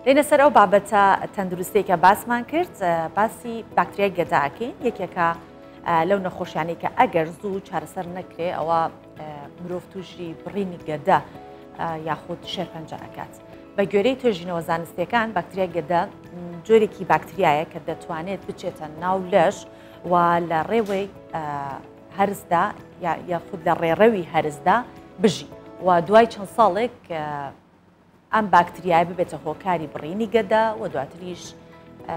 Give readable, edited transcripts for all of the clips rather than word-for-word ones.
دێینە سەر ئەو بابەتە تەندروستیەی کە باسمان کرد، باسی باکتریای گەدە ئەکەین، یەکێکە لەو نەخۆشیانەی کە ئەگەر زوو چارەسەر نەکرێ ئەوە مرۆڤ تووشی بڕینی گەدە یاخود شێرپەنجە ئەکات. بە گوێرەی توێژینەوە زانستیەکان باکتریای گەدە جۆرێکی باکتریایە کە دەتوانێت بچێتە ناو لەش و لە ڕێوەی هەرسدا یاخود لە ڕێڕەوی هەرسدا بژی و دوای چەند ساڵێک ئەم باکتریایە ببێتە هۆکاری بڕینی گەدە و دواتریش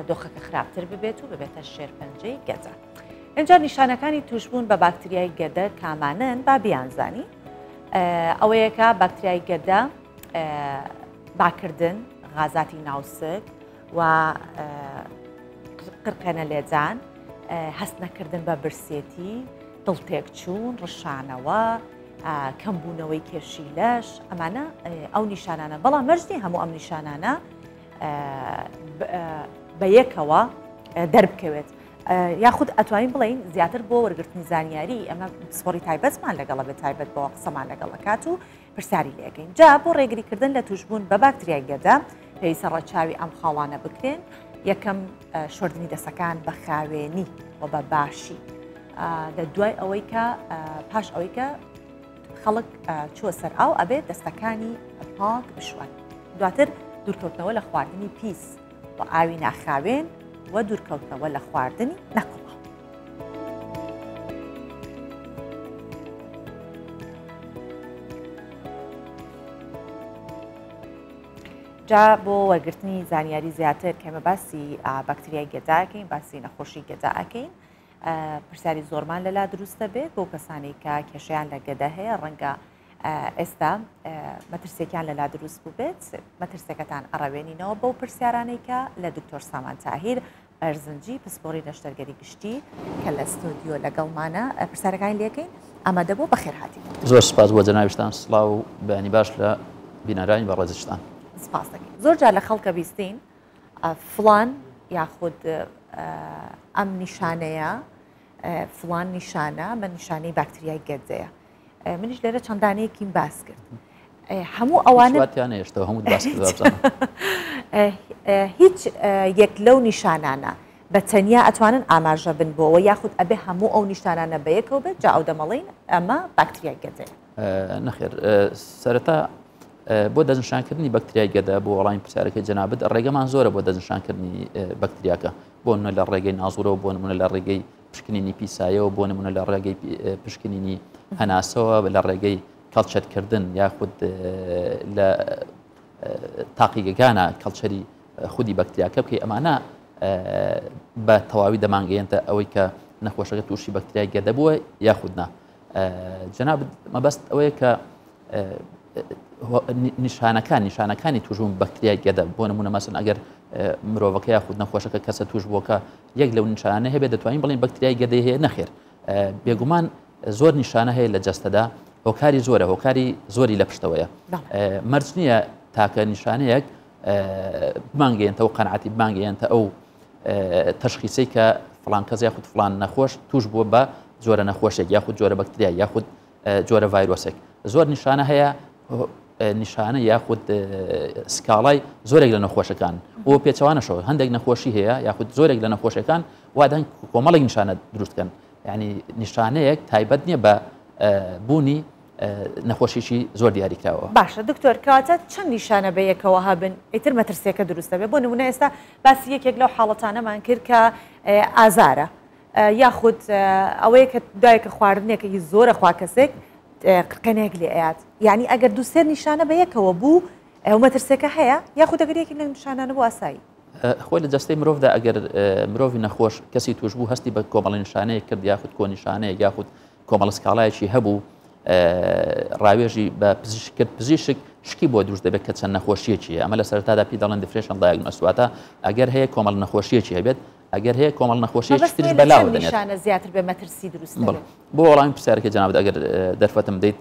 دۆخەکە خراپتر ببێت و ببێتە شێرپەنجەی گەدە. ئینجا نیشانەکانی توشبوون بە باکتریای گەدە کامانەن با بیانزانین. ئەوەیەکە باکتریای گەدە باکردن، غازاتی ناوسک و قرقێنە لێدان، هەست نەکردن بە برسێتی، دڵتێکچوون، ڕشانەوە، کەمبوونەوەی کێشی لەش، ئەمانە ئەو نیشانانە، بەڵام مەرج نییە هەموو ئەم نیشانانە بە یەکەوە دەربکەوێت. یاخود ئەتوانین بڵین زیاتر بۆ وەرگرتنی زانیاری ئەمە پسپۆری تایبەتمان لەگەڵە بە تایبەت بۆ قسەمان لەگەڵەکات و پرسیاری لەکەین جا بۆ ڕێگریکردن لە توشبوون بە باکتریای گەدە پێویستە ڕەچاوی ئەم خاڵانە بکرێن یەکەم شۆردنی دەسەکان بە خاوێنی و بە باشی لە دوای ئەوەی کە پاش ئەوەی کە خەڵک چووە سەر ئاو ئەبێت دەستەکانی پاک بشوات دواتر دوورکەوتنەوە لە خواردنی پیس و ئاوی ناخاوێن و دوورکەوتنەوە لە خواردنی نەکوڵاو. جا بۆ وەرگرتنی زانیاری زیاتر کەمە باسی بەکتریای گەداکەین باسی نەخۆشی گەدا ئەکەین پرسیاری زۆرمان لەلا دروستە بێت بۆ کەسانی کە کێشیان لە گەدە هەیە ڕەنگە ئێستا مەترسێکیان لەلا دروست بوو بێت مەترسەکەتان ئەڕەوێنینەوە بەو پرسیارانەی کە لە دکتۆر سامان تاهیر بەرزنجی پسپۆری نەشتەرگەری گشتی کە لە ستۆدیۆ لەگەڵمانە پرسیارەکانی لێکەین ئامادە بوو بەخێر هاتی. زۆر سپاس بۆ جەنابیشتان سڵاو و بەیانی باش لە بینەرانی بەڕێزیشتان. سپاس دەکەین. زۆر جار لە خەڵکە بیستین فڵان یاخود ئەم نیشانەیە فڵان نیشانە مە نیشانەی باکتریای گەدەیە. منیش لێرە چەند دانەیەکیم باس کرد هەموو ئەوانە هەموو باس کرد هیچ یەک لەو نیشانانە بە تەنیا ئەتوانن ئاماژە بن بۆەوە یاخود ئەبێ هەموو ئەو نیشانانە بە یەکەوە بێت جا ئەو دەمەڵین ئەمە باکتریای گەدەیە. نەخێر سەرەتا بۆ دەستنیشانکردنی بەکتریای گەدە بۆ وەڵامی پرسیارەکەی جەنابت ڕێگەمان زۆرە بۆ دەستنیشانکردنی بەکتریاکە بۆ نمونە لە ڕێگەی نازورەوە بۆ نمونە لە ڕێگەی پشکنینی پیسایەوە بۆ نمونە لە ڕێگەی پشکنینی هەناسەوە لە ڕێگەی culture کردن یاخود لە تاقیگەکانە culture ی خودی بەکتریاکە بکەی ئەمانە بە تەواوی دەمانگەیەنتە ئەوەی کە نەخۆشەکە تووشی بەکتریای گەدە بووە یاخود نا جەناب مەبەست ئەوەیە کە نیشانەکان نیشانەکانی توشبوون بەکتریای گەدە بۆ نمونە مەسن ئەگەر مرۆڤەکە یاخود نەخۆشەکە کەسە توش بووەکە یەک لەو نیشانە هەبێت دەتوانین بڵین بەکتریای گەدەی هەیە نەخێر بێگومان زۆر نیشانە هەیە لە جەستەدا هۆکاری زۆرە هۆکاری زۆری لە پشتەوەیە مەرج نییە تاکە نیشانەیەک بمانگەێنتەوە قەنعەتی بمانگەێنتە ئەو تەشخیسەی کە فلان کەس یاخود فلان نەخۆش توش بووە بە جۆرە نەخۆشێک یاخود جۆرە بەکتریا یاخود جۆرە ڤایرۆسێک زۆر نیشانە هەیە نیشانە یاخود سکاڵای زۆرێک لە نەخۆشەکان بۆ پێچوانەشەوە هەندێک نەخۆشی هەیە یاخود زۆرێک لە نەخۆشەکان وادەن کۆمەڵێک نیشانە دروستکەن یعنی نیشانەیەک تایبەت نییە بە بوونی نەخۆشیی زۆر دیاریکراوە. باشە دکتۆر کەواتە چەند نیشانە بە یەکەوە هەبن ئیتر مەترسیەکە دروست دەبێت بۆ نمونە ئێستا باسی یەکێک لەو حاڵەتانەمان کرد کە ئازارە یاخود ئەوەیە کە دوایەکە خواردنێکە هی زۆرە خوا کەسێک قرقێنێک لێ ئەیات یعنی ئەگەر دوو سێ نیشانە بە یەکەوە بوو ئەو مەترسیەکە هەیە یاخود ئەگەر یەکێک لەم نیشانانە بوو ئاسایی. خۆی لە جەستەی مرۆڤدا ئەگەر مرۆڤی نەخۆش کەسی توشبوو هەستی بە کۆمەڵە نیشانەیەک کرد یاخود کۆنیشانەیەک یاخود کۆمەڵە سکاڵایەکی هەبوو ڕاوێژی بە پزیشک کرد پزیشک شکی بۆ دروست دەبێت کە چەند نەخۆشیەکی ئەمە لە سەرتادا پێی دەڵێن differential diagnosis واتە ئەگەر هەیە کۆمەڵ نەخۆشیەکی هەبێت ئەگەر هەیە کۆمەڵ نەخۆشیەکی تریش بەلاوە دەنێت نیشانە زیاتر بێ مەترسی دروست دەبێت. بۆ وەڵامی پرسیارەکەی جەنابت ئەگەر دەرفەتم بدەیت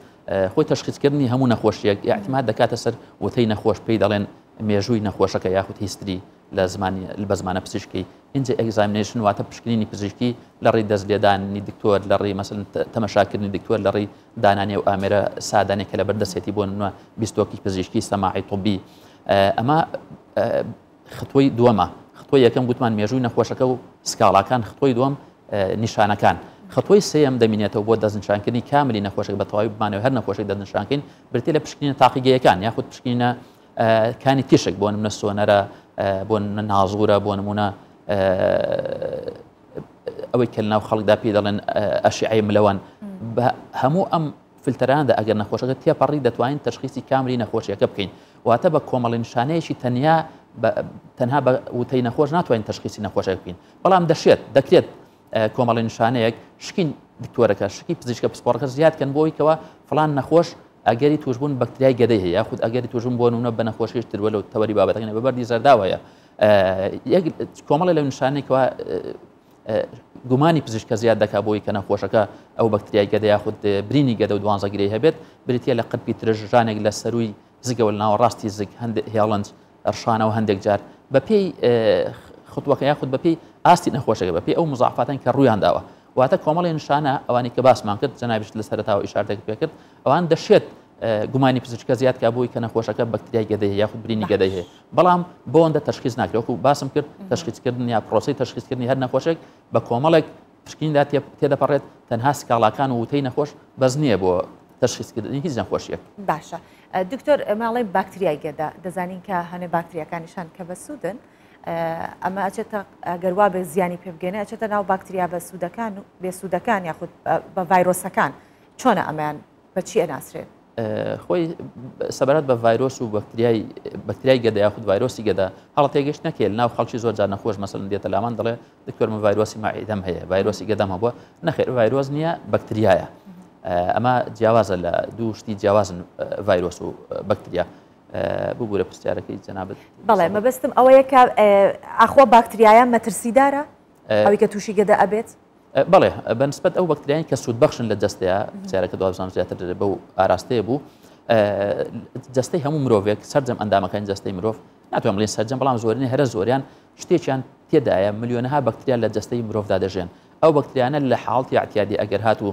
خۆی تەشخیصکردنی هەموو نەخۆشیەک ئیعتیماد دەکاتە سەر وتەی نەخۆش پێی دەڵێن مێژووی نەخۆشەکە یاخود history لە زمانی بە زمانە پزیشکی ئینجا examination واتە پشکنینی پزیشکی لە ڕێی دەست لێدانی دکتۆر لە ڕێی مەسەلەن تەمەشاکردنی دکتۆر لە ڕێی دانانی ئەو ئامێرە سادانێک کە لەبەر دەستێتی بۆ نمونە بیستۆکی پزیشکی سەماعی طبی ئەمە. خطوەی دووەمە. خطوەی یەکەم گوتمان مێژووی نەخۆشەکە و سکاڵاکان، خطوەی دووەم نیشانەکان. خطوەی سێیەم دەمینێتەوە بۆ دەستنیشانکردنی کاملی نەخۆشەکە بە تەواوی بمانەوە هەر نەخۆشێک دەستنیشانکەین بریتیە لە پشکنینە تاقیگەیەکان یاخود پشکنینە کانی تیشک بۆ نمونە سۆنەرە بۆ نمونە نازورە بۆ نمونە ئەوەی کە لەناو خەڵکدا پێی دەڵێن ئەشیعەی ملەوەن بە هەموو ئەم فلتەراندا ئەگەر نەخۆشەکە تێپەڕی دەتوانین تەشخیسی کاملی نەخۆشیەکە بکەین واتە بە کۆمەڵی نیشانەیەکی تەنیا تەنها بە وتەی نەخۆش ناتوانین تەشخیسی نەخۆشەکە بکەین بەڵام دەشێت دەکرێت کۆمەڵی نیشانەیەک شکی دکتۆرەکە شکی پزیشکە پسپۆڕەکە زیاد کەن بۆی کەەوە فلان نەخۆش ئەگەری توشبوون بەکتریای گەدەی هەیە یاخود ئەگەری توشبوون بۆ نمونە بە نەخۆشیش تر وەلو تەوەری بابەتەکە بە بەردی زەرداوە هەیە یەک کۆمەڵی لەو نیشانەی کەوا گومانی پزیشکە زیاد دەکا بۆی کە نەخۆشەکە ئەو بەکتریای گەدە یاخود برینی گەدە و دوانزە گرێی هەبێت بریتە لە قرپی ترش ژانێک لە سەروی زگەوە لە ناوەڕاستی زگ هەندێک هێڵنج ڕشانەوە هەندێک جار بەپێی خطوەکە یاخود بەپێی ئاستی نەخۆشەکە بەپێی ئەو مزاعفاتان کە ڕوویان داوە واتە کۆمەڵی نیشانە ئەوانی کە باسمان کرد جەنابیشت لە سەرەتاوە ئیشارەتێک پێکرد ئەوان دەشێت گومانی پزیشکە زیاد کا بۆی کە نەخۆشەکە بەکتریای گەدەی هەیە یاخود برینی گەدەی هەیە بەڵام بۆندە تەشخیص ناکرێت وەکو باسم کرد تەشخیصکردن یا پرۆسەی تەشخیصکردنی هەر نەخۆشێک بە کۆمەڵێک پشکنیندا تێدەپەڕێت تەنها سکاڵاکان و وتەی نەخۆش بەس نییە بۆ تەشخیصکردنی هیچ نەخۆشیەک. باشە دکتۆر ئێمە ئەڵێن باکتریای گەدە دەزانین کە هەنێ باکتریاکانیشان کە بەسوودن ئەمە ئەچێتە ئەگەر وا بێ زیانی پێ بگەێنێ ئەچێتە ناو باکتریا بەسوودەکان و بێسوودەکان یاخود بە ڤایرۆسەکان چۆنە ئەمەیان بە چی ئەناسرێن؟ خۆی سەبارەت بە ڤایرۆس و بەکتریای بەکتریای گەدە یاخود ڤایرۆسی گەدە هەڵە تێگەشت نەکێل ناو خەڵکی زۆر جار نەخۆش مەسەلەن دێتە لامان دەڵێ دکتۆر من ڤایرۆسی مەعیدەم هەیە ڤایرۆسی گەدەم هەبووە نەخێر ڤایرۆس نییە بەکتریایە ئەمە جیاوازە لە دوو شتی جیاوازن ڤایرۆس و بەکتریا ببوورە پرسیارەکەی جەنابت بەڵێ مەبەستم ئەوەیە کە ئاخۆ باکتریایە مەترسیدارە ئەوەی کە تووشی گەدە ئەبێت؟ بەڵێ بە نسبەت ئەو بەکتریایان کە سوودبەخشن لە جەستەیە پرسیارەکە دوابزانم زیاتر بەو ئاراستەیە بوو جەستەی هەموو مرۆڤێک سەرجەم ئەندامەکانی جەستەی مرۆڤ ناتوانم بڵێن سەرجەم بەڵام زۆرینەی هەرە زۆریان شتێکیان تێدایە ملیۆنەها بەکتریا لە جەستەی مرۆڤدا دەژێن ئەو بەکتریانە لە حاڵتی اعتیادی ئەگەر هاتوو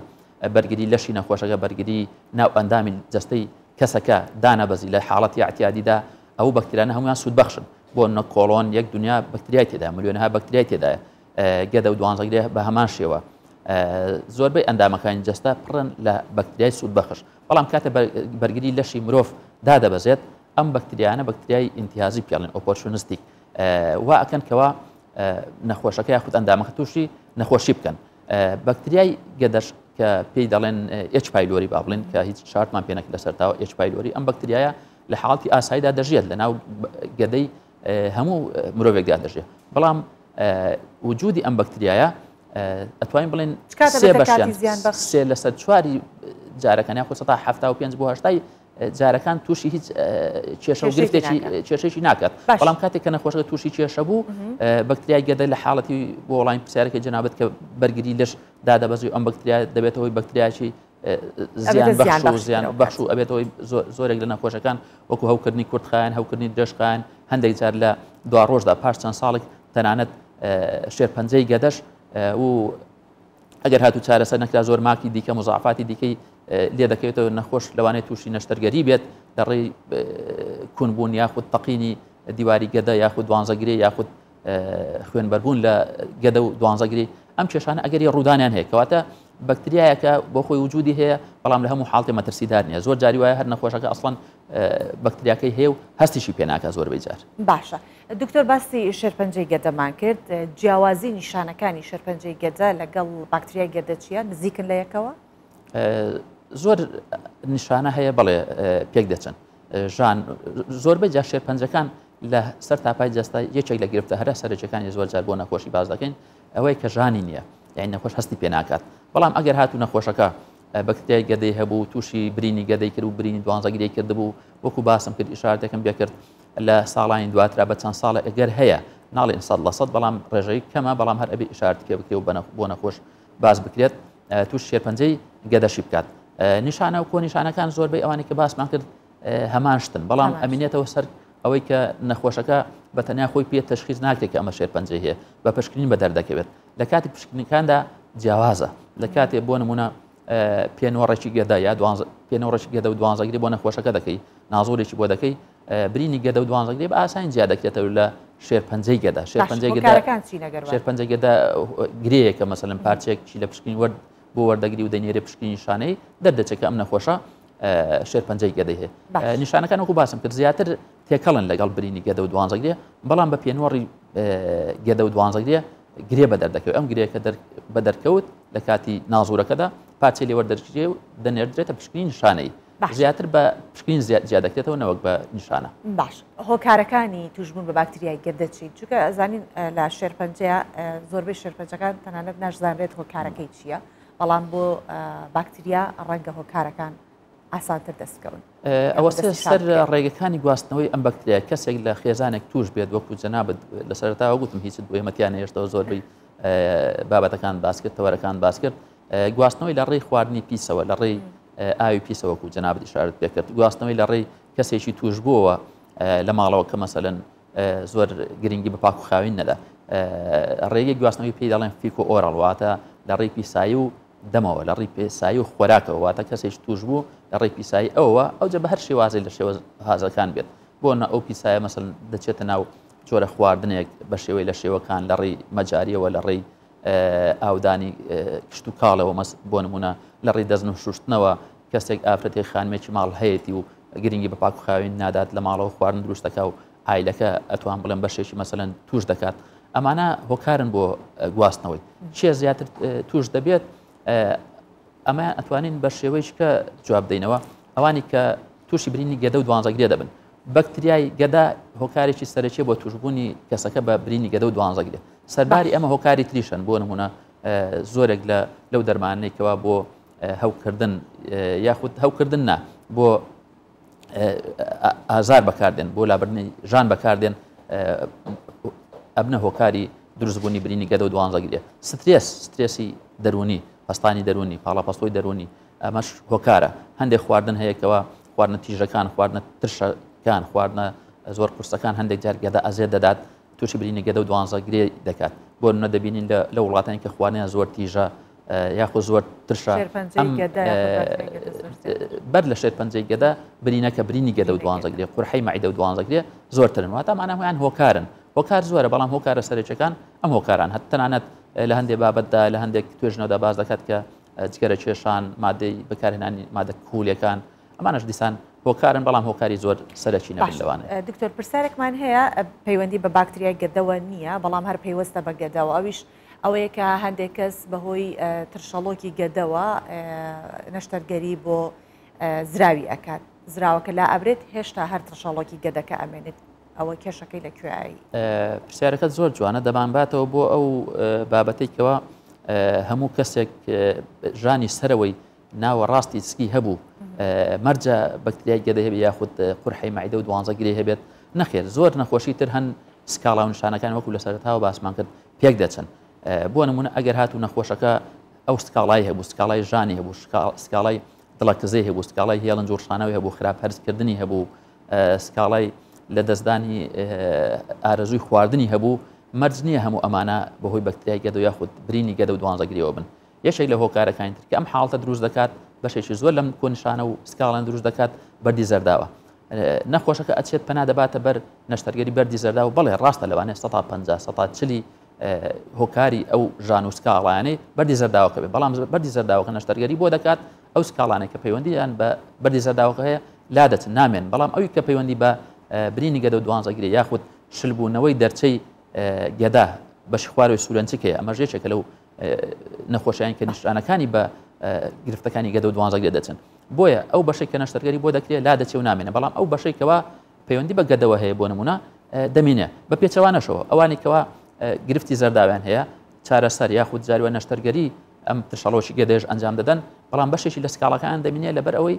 بەرگری لەشی نەخۆشەکە بەرگری ناو ئەندامی جەستەی کەسەکە دانەبەزی لە حاڵەتی اعتیادیدا ئەو بەکتریانە هەمویان سوودبەخشن بۆ نە کۆڵۆن یەک دنیا بەکتریای تێدا ملیۆنەها بەکتریای تێدایە گەدە و دوانزەگرێ بە هەمان شێوە زۆربەی ئەندامەکانی جەستە پڕن لە بەکتریای سوودبەخش بەڵام کاتە بەرگری لەشی مرۆڤ دادەبەزێت ئەم بەکتریانە بەکتریای ئینتیهازی پێڵێن opportunistic وا ئەکەن کەوا نەخۆشەکە یاخود ئەندامەکە تووشی نەخۆشی بکەن بەکتریای گەدەش کە پێی دەڵێن H. pylori با بڵێن کە هیچ شارتمان پێ نەکرد لەسەرتاوە H. pylori ئەم بەکتریایە لە حاڵتی ئاساییدا دەژیێت لە ناو گەدەی هەموو مرۆڤێکدا دەژێت بەڵام وجودی ئەم بەکتریایە ئەتوانین بڵێن سێ بەشیان سێ لەسەر چواری جارەکان یاخود 75 بۆ هەشتای جارەکان تووشی هیچ کێشە و گرفتێکی کێشێکی ناکات بەڵام کاتێک کە نەخۆشەکە تووشی کێشە بوو بەکتریای گەدە لە حاڵەتی بۆ وەڵامی پرسیارەکەی جەنابەت کە بەرگری لەش دادەبەزی ئەم بەکتریا دەبێتەوەی بەکتریاکی زیان بەخش و زیان بەخش و ئەبێتەوەی زۆرێک لە نەخۆشەکان وەکو هەوکردنی کورتخایەن هەوکردنی درێژخایەن هەندێک جار لە دوا ڕۆژدا پاش چەند ساڵێک تەنانەت شێرپەنجەی گەدەش و ئەگەر هاتوو چارەسەر نەکرا زۆر ماکی دیکە مزعفاتی دیکەی لێ دەکەوێتەوە نەخۆش لەوانەیە تووشی نەشتەرگەری بێت لە ڕێی کونبوون یاخود تەقینی دیواری گەدە یاخود دوانزەگرێ یاخود خوێنبەربوون لە گەدە و دوانزەگری ئەم کێشانە ئەگەری ڕوودانیان هەیە کەواتە بەکتریایەکە بۆ خۆی وجودی هەیە بەڵام لە هەموو حاڵتی مەترسیدار نییە زۆر جاری وایە هەر نەخۆشەکە ئەسڵەن بەکتریاکەی هەیە و هەستیشی پێناکە زۆربەی جار. باشە دکتۆر باسی شێرپەنجەی گەدەمان کرد جیاوازی نیشانەکانی شێرپەنجەی گەدە لەگەڵ باکتریای گەدە چییە نزیکن لە یەکەوە؟ زۆر نیشانە هەیە بەڵێ پێک دەچن ژان زۆربەی جار شێرپەنجەکان لە سەر تاپای جەستە یەکێک لە گرفتە هەرە سەرەکیەکانی زۆر جار بۆ نەخۆشی باس دەکەین ئەوەی کە ژانی نییە یعنی نەخۆش هەستی پێ ناکات بەڵام ئەگەر هاتوو نەخۆشەکە بەکتریای گەدەی هەبوو تووشی برینی گەدەی کرد و برینی دوانزەگرەی کردبوو وەکو باسم کرد ئیشارەتێکم پێکرد لە ساڵانی دواترا بە چەند ساڵە ئەگەر هەیە ناڵێن 100% بەڵام ڕێژەی کەمە بەڵام هەر ئەبێ ئیشارەتی پێ بکرێ و بۆ نەخۆش باس بکرێت توش شێرپەنجەی گەدەشی بکات نیشانە و کۆنیشانەکان زۆربەی ئەوانی کە باسمان کرد هەمان شتن بەڵام ئەمینێتەوە سەر ئەوەی کە نەخۆشەکە بە تەنیا خۆی پێ تەشخیز ناکرێت کە ئەمە شێرپەنجەی هەیە بە پشکنین بە دەردەکەوێت لە کاتی پشکنەکاندا جیاوازە لە کاتێ بۆ نمونە پێنۆڕێکی گەدە یا پێنۆڕێکی گەدە و دوانزەگری بۆ نەخۆشەکە دەکەی نازۆرێکی بۆ دەکەی. برینی گەدە و دوانزەگرێ بە ئاسانی جیا دەکرێتەوە لە شێرپەنجەی گەدە. شێرپەنجەی گەدە شێرپەنجەی گەدە گرێیەکە مەسەلەن پارچەیەکی لە پشکنین وەرد بۆ وەردەگری و دەنێرێ پشکنینی شانەی دەردەچێت کە ئەم نەخۆشە شێرپەنجەی گەدەی هەیە. نیشانەکان وەکو باسم کرد زیاتر تێکەڵن لەگەڵ برینی گەدە و دوانزەگرێ، بەڵام بە پێنوەڕی گەدە و دوانزەگرێ گرێ بە دەردەکەوێت. ئەم گرێکە بە دەرکەوت لە کاتی نازورەکەدا پارچەی لێ وەردەگیرێ و دەنێردرێتە پشکنین شانەی. زیاتر بە پشکنین جیا دەکرێتەوە نەوەک بە نیشانە. باش هۆکارەکانی توشبوون بە باکتریای گەدە چین؟ چونکە ئەزانین لە شێرپەنجەیە زۆربەی شێرپەنجەکان تەنانەت ناشزانرێت هۆکارەکەی چییە، بەڵام بۆ باکتریا ڕەنگە هۆکارەکان ئاسانتر دەست بکەون. ئەوە سەر ڕێگەکانی گواستنەوەی ئەم بەکتریا کەسێک لە خێزانێک توش بێت وەکو جەنابت لە سەرەتاوە گوتم هیچت بۆ ئێمە تیا نەهێشتەوە زۆربەی بابەتەکان باس کرد تەوەرەکان باس کرد گواستنەوەی لە ڕێی خواردنی پیسەوە لە ڕێی ئاوی پیسە وەکو جەنابت ئیشارەت پێ کرد گواستنەوەی لە ڕێی کەسێکی توشبووەوە لە ماڵەوە کە مەسەلەن زۆر گرنگی بە پاک و خاوین نەدا ڕێگەی گواستنەوەی پێی دەڵێن feco oral واتە لە ڕێی پیسایی و دەمەوە لە ڕێی پیسایی و خۆراکەوە واتە کەسێکی توش بوو لە ڕێی پیسایی ئەوەوە ئەوجە بە هەر شێوازێک لە شێوە هازەکان بێت بۆ نە ئەو پیسایە مەسەل دەچێتە ناو جۆرە خواردنێک بە شێوەی لە شێوەکان لە ڕێی مەجاریەوە لە ڕێی ئاودانی کشتوکاڵەوە مەس بۆ نمونە لە ڕێی دەستن و شوشتنەوە کەسێک ئافرەتێک خانمێکی ماڵ هەیەی و گرنگی بە پاک و خاوێن نادات لە ماڵەوە خواردن دروست دەکا و عایلەکە ئەتوان بڵێم بەشێکی مەسەلەن توش دەکات ئەمانە هۆکارن بۆ گواستنەوەی چێ زیاتر توش دەبێت ئەمە ئەتوانین بە شێوەیەکی کە جواب دەینەوە ئەوانی کە تووشی برینی گەدە و دوانزەگرێ دەبن بەکتریای گەدە هۆکارێکی سەرەکیە بۆ توشبوونی کەسەکە بە برینی گەدە و دوانزەگرێ سەرباری ئەمە هۆکاری تریشن بۆ نمونە زۆرێک لە لەو دەرمانەی کەوا بۆ هەوکردن یاخود هەوکردن نا بۆ ئازار بەکاردێن بۆ لابردنی ژان بەکاردێن ئەبنە هۆکاری دروستبوونی برینی گەدە و دوانزەگرێ سترێس سترێسی دەرونی پەستانی دەرونی پاڵاپەستۆی دەرونی ئەمەش هۆکارە هەندێک خواردن هەیە کەوا خواردنە تیژەکان خواردنە ترشەکان خواردنە زۆر قورسەکان هەندێک جار گەدە ئەزێت دەدات تووشی برینی گەدە و دوانزە گرێ دەکات بۆ نمونە دەبینین لە وڵاتانی کە خواردنیان زۆر تیژە یاخود زۆر ترشە بەر لە شێرپەنجەی گەدە برینەکە برینی گەدە و دوانزە گرێ قورحەی مەعیدە و دوانزە گرێ زۆرترن واتە ئەمانە هەموویان هۆکارن هۆکار زۆرە بەڵام هۆکارە سەرەکیەکان ئەم هۆکاران هەت تەنانەت لە هەندێک بابەتدا لە هەندێک توێژنەوەدا باس دەکات کە جگەرە کێشان مادەی بەکارهێنانی مادە کولەکان ئەمانەش دیسان هۆکارن بەڵام هۆکاری زۆر سەرەکی نەبن لەوانەیە. دکتۆر پرسیارێکمان هەیە پەیوەندی بە باکتریای گەدەوە نییە بەڵام هەر پەیوەستە بە گەدەوە ئەویش ئەوەیە کە هەندێک کەس بەهۆی ترشەڵۆکی گەدەوە نەشتەرگەری بۆ زراوی ئەکات زراوەکە لا ئەبرێت هێشتا هەر ترشەڵۆکی گەدەکە ئەمێنێت ئەوە کێشەکەی لە کوێی؟ پرسیارەکەت زۆر جوانە دەمانباتەوە بۆ ئەو بابەتەی کەوا هەموو کەسێک ژانی سەرەوەی ناوەڕاستی سکی هەبوو مەرجە بەکتریای گەدە هەبێت یاخود قورحەی مەعیدە و دوانزە گرێ هەبێت نەخێر زۆر نەخۆشی تر هەن سکاڵا و نیشانەکان وەکو لە سەرەتاوە باسمان کرد پێک دەچن بۆ نمونە ئەگەر هاتوو نەخۆشەکە ئەو سکاڵای هەبوو سکاڵای ژانی هەبوو سکاڵای دڵەکزەی هەبوو سکاڵای هێڵنج و ڕشانەوەی هەبوو خراپ هەرسکردنی هەبوو سکاڵای لەدەستدانی ئارەزووی خواردنی هەبوو مەرج نییە هەموو ئەمانە بەهۆی بەکتریای گەدە یاخود برینی گەدە و دوانزەگریەوە بن یەکێک لە هۆکارەکانی تر کە ئەم حاڵەتە دروست دەکات بەشێکی زۆر لەم کۆنیشانە و سکاڵان دروست دەکات بەردی زەرداوە نەخۆشەکە ئەچێت پەنا دەباتە بەر نەشتەرگەری بەردی زەرداو بەڵێ ڕاستە لەوانەیە 150 140 هۆکاری ئەو ژان و سکاڵانەی بەردی زەرداوەکە بێت بەڵام بەردی زەرداوەکە نەشتەرگەری بۆ دەکات ئەو سکاڵانەی کە پەیوەندیان بە بەردی زەرداوەکە هەیە لا دەچن نامێن بەڵام ئەوی کە پەیوەندی بە برینی گەدە و دوانزەگرێ یاخود شلبوونەوەی دەرچەی گەدە بەشی خوارەوەی سوورەنچک هەیە ئەمەش یەکێکە لەو نەخۆشیان کە نیشانەکانی بە گرفتەکانی گەدە و دوانزەگرێ دەچن بۆیە ئەو بەشێک کە نەشتەرگەری بۆ دەکرێت لا دەچێ و نامێنە بەڵام ئەو بەشێک کەوا پەیوەندی بە گەدەوە هەیە بۆ نمونە دەمینێ بە پێچەوانەشەوە ئەوانی کەوا گرفتی زەرداویان هەیە چارەسەر یاخود جاروە نەشتەرگەری ئەم ترشەڵۆکی گەدەیش ئەنجام دەدەن بەڵام بەشێکی لە سکاڵەکان دەمینێ لەبەر ئەوەی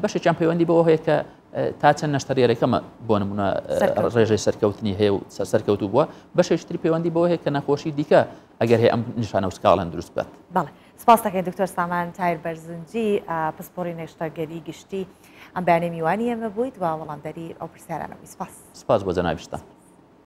بەشێکیان پەیوەندی بەوە هەیە کە تا چەند نەشتەرگەرەکەمە بۆ نمونە ڕێژەی سەرکەوتنی هەیە و سەرکەوتوو بووە بەشێکی تری پەیوەندی بەوە هەیە کە نەخۆشی دیکە ئەگەر هەیە ئەم نیشانە و سکاڵەن دروست بکات. بەڵێ سپاس دەکەین دکتۆر سامان تایر بەرزنجی پسپۆڕی نەشتەرگەری گشتی ئەم بەیانیە میوانی ئێمە بوویت و وەڵامدەری ئەو پرسیارانە بووی سپاس. سپاس بۆ جەنابیشتان.